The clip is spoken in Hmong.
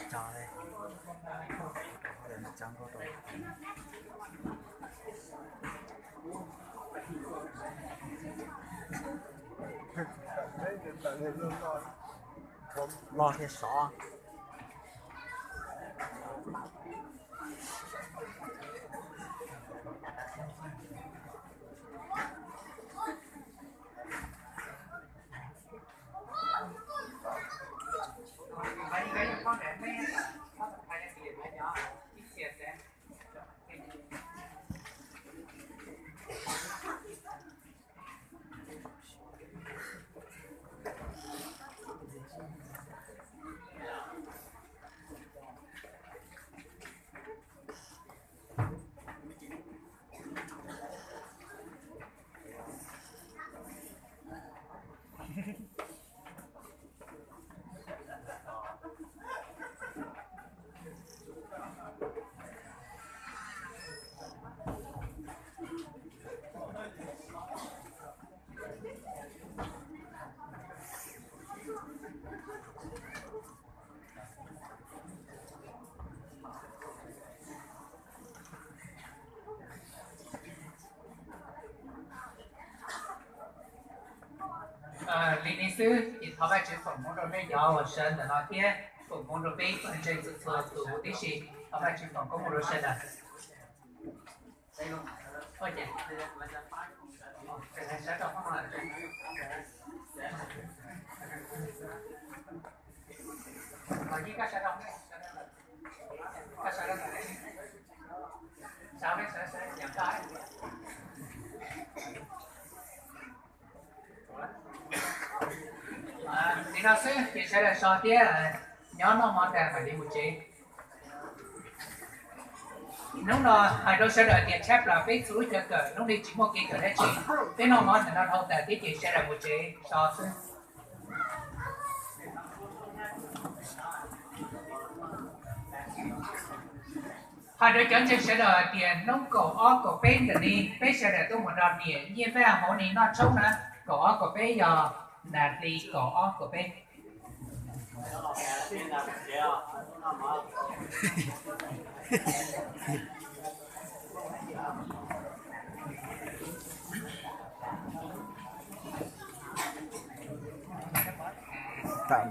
tsog li, tsog nkauj rau. Loj thiab sov. Li no xwb ces thov Vajtswv foom hmoov rau nej cov uas sawv ntawm no thiab foom hmoov rau peb ntseeg txhua txhua tus huv tib si. Thov Vajtswv foom koob hmoov rau sawv daws. Li no xwb ces sawv daws so thiab nyob noj mov tas mam li mus tsev. Hnub no hais rau sawv daws tias tshaj plaws peb txhua lub cov kawm hnub no tsis muaj kev kawm dab tsi. Peb noj mov ntawm no dhau tas thiab ces sawv daws mus tsev so xwb. Hais rau cov ntseeg sawv daws hais tias hnub kaum ob kaum peb ntawm no peb sawv daws tuaj mus nrog niam Nyiaj Vaj Hauv Nis noj tshoob na, kaum ob kaum peb yog nas li kaum ob kaum peb. Tam